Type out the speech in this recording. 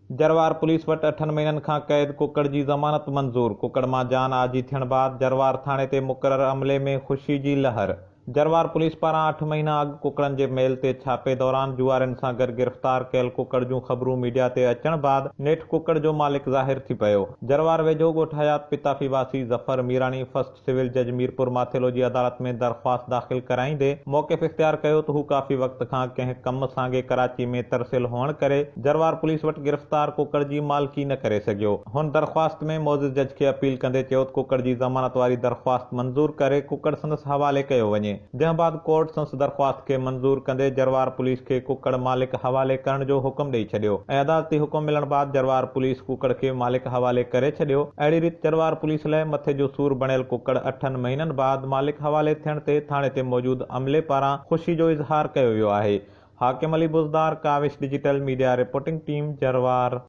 Jarwar police وٽ اٺن مهينن کان قيد ڪڪڙ جي ضمانت منظور، ڪڪڙ مان جان آجي ٿيڻ بعد جروار ٿاڻي تي مقرر عملي ۾ خوشي جي لهر، جروار پوليس پاران اٺ مهينا اڳ ڪڪڙن جي ميل تي ڇاپي دوران جوئارين سان گڏ گرفتار ڪيل ڪڪڙ جون خبرون ميڊيا تي اچڻ بعد نيٺ ڪڪڙ جو مالڪ ظاهر ٿي پيو. جروار ويجهو ڳوٺ حيات پتافي واسي ظفر ميراڻي فرسٽ سول جج ميرپور ماٿيلو جي عدالت ۾ درخواست داخل ڪرائيندي موقف اختيار ڪيو ته هو ڪافي وقت کان ڪنهن ڪم سانگي ڪراچي ۾ ترسيل هئڻ ڪري جروار پوليس وٽ گرفتار ڪڪڙ جي مالڪي نه ڪري سگهيو. هن درخواست ۾ معزز جج کي اپيل ڪندي چيو ته ڪڪڙ جي ضمانت واري درخواست منظور ڪري ڪڪڙ سندس حوالي ڪيو وڃي. جنهن بعد ڪورٽ سندس درخواست کي منظور ڪندي جروار پوليس کي ڪڪڙ مالڪ حوالي ڪرڻ جو حڪم ڏئي ڇڏيو ۽ عدالتي حڪم ملڻ بعد جروار پوليس ڪڪڙ کي مالڪ حوالي ڪري ڇڏيو. اهڙي ريت جروار پوليس لئه مٿي جو سور بڻيل ڪڪڙ اٺن مهينن بعد مالڪ حوالي ٿيڻ تي ٿاڻي تي موجود عملي پاران خوشي جو اظهار ڪيو ويو آهي. Hakim Ali Buzdar, Kawish digital media reporting team, Jarwar.